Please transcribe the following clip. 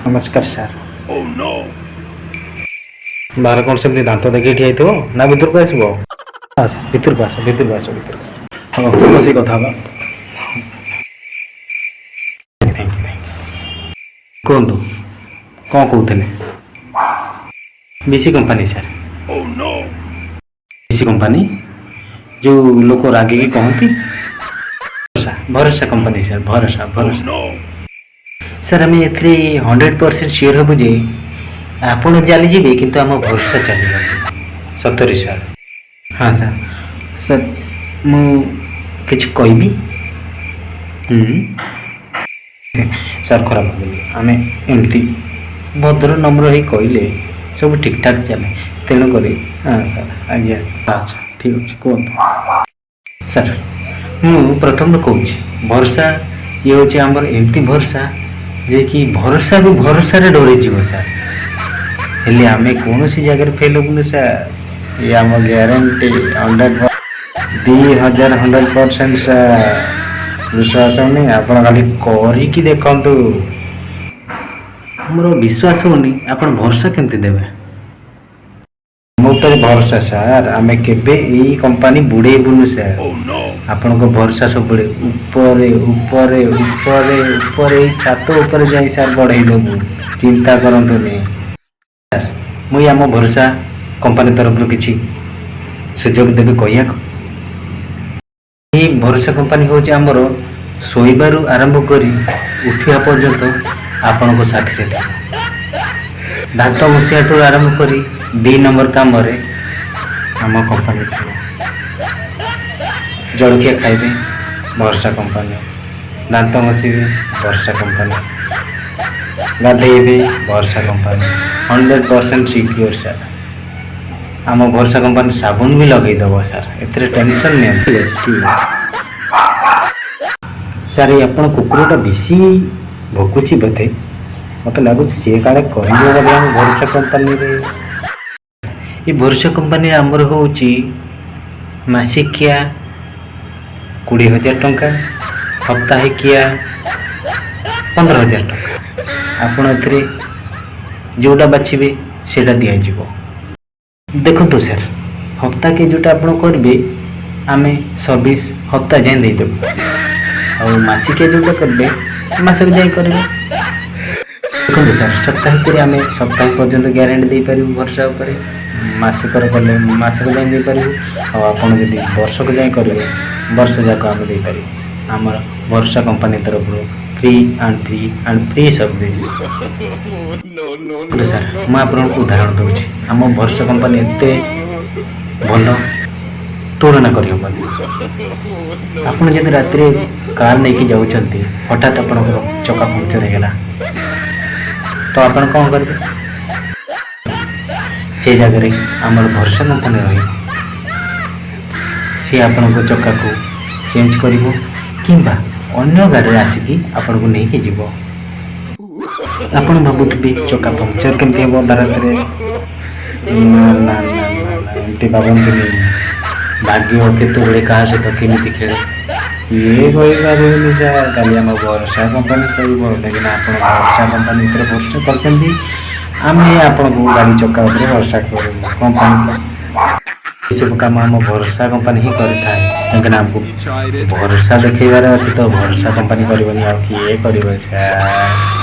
ନମସ୍କାର ସାର୍। ବାହାରେ କ'ଣ ସେମିତି ଦାନ୍ତ ଦେଖେଇ ଠିଆ ହେଇଥିବ ନା ଭିତରକୁ ଆସିବ? ଆସ, ଭିତରକୁ ଆସ, ଭିତରକୁ ଆସ, ଭିତରକୁ ଆସ। ହଁ, ବସିକି କଥା ହେବା। Thank you, thank you. କୁହନ୍ତୁ, କ'ଣ କହୁଥିଲେ? BC company sir, BC company, ଯେଉଁ ଲୋକ ରାଗିକି କହନ୍ତି ଭରସା, ଭରସା କମ୍ପାନୀ ସାର୍, ଭରସା, ଭରସା ସାର୍। ଆମେ ଏଥିରେ 100% ସିଓର ହେବୁ ଯେ ଆପଣ ଚାଲିଯିବେ, କିନ୍ତୁ ଆମ ଭରସା ଚାଲିବନି। ସତରେ ସାର୍। ହଁ ସାର୍। ସାର୍, ମୁଁ କିଛି କହିବି? ସାର୍, ଖରାପ ଭାବିଲି। ଆମେ ଏମିତି ଭଦ୍ର ନମ୍ର ହେଇ କହିଲେ ସବୁ ଠିକ୍ଠାକ୍ ଚାଲେ, ତେଣୁକରି। ହଁ ସାର୍, ଆଜ୍ଞା। ଆଚ୍ଛା, ଠିକ୍ ଅଛି, କୁହନ୍ତୁ ସାର୍। ମୁଁ ପ୍ରଥମରୁ କହୁଛି, ଭରସା ଇଏ ହେଉଛି ଆମର ଏମିତି ଭରସା ଯେ କି ଭରସାକୁ ଭରସାରେ ଡରିଯିବ ସାର୍। ହେଲେ ଆମେ କୌଣସି ଜାଗାରେ ଫେଲ୍ ହେବୁନି ସାର୍। ଇଏ ଆମ ଗ୍ୟାରେଣ୍ଟି 100, 2000, 100% ସାର୍। ବିଶ୍ୱାସ ହେଉନି? ଆପଣ ଖାଲି କରିକି ଦେଖନ୍ତୁ। ଆମର ବିଶ୍ୱାସ ହେଉନି, ଆପଣ ଭରସା କେମିତି ଦେବେ? ମୋ ଉପରେ ଭରସା ସାର୍, ଆମେ କେବେ ଏଇ କମ୍ପାନୀ ବୁଡ଼େଇବୁନୁ ସାର୍। ଆପଣଙ୍କ ଭରସା ସବୁବେଳେ ଉପରେ, ଉପରେ, ଉପରେ, ଉପରେ, ଏଇ ଛାତ ଉପରେ ଯାଇ ସାର୍ ବଢ଼େଇ ଦେବୁ, ଚିନ୍ତା କରନ୍ତୁନି ସାର୍। ମୁଁ ଆମ ଭରସା କମ୍ପାନୀ ତରଫରୁ କିଛି ସୁଯୋଗ ଦେବି କହିବାକୁ। ଏହି ଭରସା କମ୍ପାନୀ ହେଉଛି ଆମର ଶୋଇବାରୁ ଆରମ୍ଭ କରି ଉଠିବା ପର୍ଯ୍ୟନ୍ତ ଆପଣଙ୍କ ସାଥିରେ ଥିବ। ଦାନ୍ତ ଘଷିବାଠୁ ଆରମ୍ଭ କରି 2 ନମ୍ବର କାମରେ ଆମ କମ୍ପାନୀ ଥିବ। ଜଳଖିଆ ଖାଇବେ, ଭରସା କମ୍ପାନୀ। ଦାନ୍ତ ଘଷିବେ, ଭରସା କମ୍ପାନୀ। ଗାଧେଇବେ, ଭରସା କମ୍ପାନୀ। 100% secure sir. ଆମ ଭରସା କମ୍ପାନୀ ସାବୁନ ବି ଲଗେଇଦେବ ସାର୍, ଏଥିରେ ଟେନସନ୍ ନିଅନ୍ତୁ। ଠିକ୍ ଅଛି, ଠିକ୍ ଅଛି ସାର୍। ଏଇ ଆପଣ କୁକୁରଟା ବେଶୀ ଭୋକୁଛି ବୋଧେ। ମୋତେ ଲାଗୁଛି ସିଏ କାଳେ କରିବ ବୋଧେ ଆମ ଭରସା କମ୍ପାନୀରେ। ଏ ଭରସା କମ୍ପାନୀରେ ଆମର ହେଉଛି ମାସିକିଆ 20,000 ଟଙ୍କା, ସପ୍ତାହିକିଆ 15,000 ଟଙ୍କା। ଆପଣ ଏଥିରେ ଯେଉଁଟା ବାଛିବେ, ସେଇଟା ଦିଆଯିବ। ଦେଖନ୍ତୁ ସାର୍, ହପ୍ତାକେ ଯେଉଁଟା ଆପଣ କରିବେ, ଆମେ ସର୍ଭିସ୍ ହପ୍ତା ଯାଏଁ ଦେଇଦେବୁ। ଆଉ ମାସିକିଆ ଯେଉଁଟା କରିବେ, ମାସକ ଯାଏଁ କରିବେ। ଦେଖନ୍ତୁ ସାର୍, ସପ୍ତାହିକରେ ଆମେ ସପ୍ତାହେ ପର୍ଯ୍ୟନ୍ତ ଗ୍ୟାରେଣ୍ଟି ଦେଇପାରିବୁ ଭରସା ଉପରେ। ମାସିକର କଲେ ମାସକ ଯାଏଁ ଦେଇପାରିବୁ। ଆଉ ଆପଣ ଯଦି ବର୍ଷକ ଯାଏଁ କରିବେ, ବର୍ଷ ଯାକ ଆମେ ଦେଇପାରିବୁ। ଆମର ଭରସା କମ୍ପାନୀ ତରଫରୁ free and free and free service sir. ମୁଁ ଆପଣଙ୍କୁ ଉଦାହରଣ ଦେଉଛି, ଆମ ଭରସା କମ୍ପାନୀ ଏତେ ଭଲ, ତୁଳନା କରିହେବନି। ଆପଣ ଯଦି ରାତିରେ କାର୍ ନେଇକି ଯାଉଛନ୍ତି, ହଠାତ୍ ଆପଣଙ୍କର ଚକା ପଙ୍କଚର ହେଇଗଲା, ତ ଆପଣ କ'ଣ କରିବେ? ସେ ଜାଗାରେ ଆମର ଭରସା କମ୍ପାନୀ ରହିବ। ସିଏ ଆପଣଙ୍କ ଚକାକୁ ଚେଞ୍ଜ କରିବ କିମ୍ବା ଅନ୍ୟ ଗାଡ଼ିରେ ଆସିକି ଆପଣଙ୍କୁ ନେଇକି ଯିବ। ଆପଣ ଭାବୁଥିବେ, ଚକା ପଙ୍କଚର କେମିତି ହେବ ଅଧା ରାତିରେ? ନା ନା ନା ନା ନା, ଏମିତି ଭାବନ୍ତୁନି। ଭାଗ୍ୟ କେତେବେଳେ କାହା ସହିତ କେମିତି ଖେଳେ, କିଏ କହିପାରିବେନି ସାର୍। କାଲି ଆମ ଭରସା କମ୍ପାନୀ କହିବ, କାହିଁକିନା ଆପଣ ଭରସା କମ୍ପାନୀ ଉପରେ ଭରସା କରିଛନ୍ତି, ଆମେ ଆପଣଙ୍କୁ ଗାଡ଼ି ଚକା ଉପରେ ଭରସା କରିବୁ କମ୍ପାନୀ। ଏସବୁ କାମ ଆମ ଭରସା କମ୍ପାନୀ ହିଁ କରିଥାଏ, କାହିଁକିନା ଆମକୁ ଭରସା ଦେଖେଇବାର ଅଛି। ତ ଭରସା କମ୍ପାନୀ କରିବନି, ଆଉ କିଏ କରିବ ସାର୍?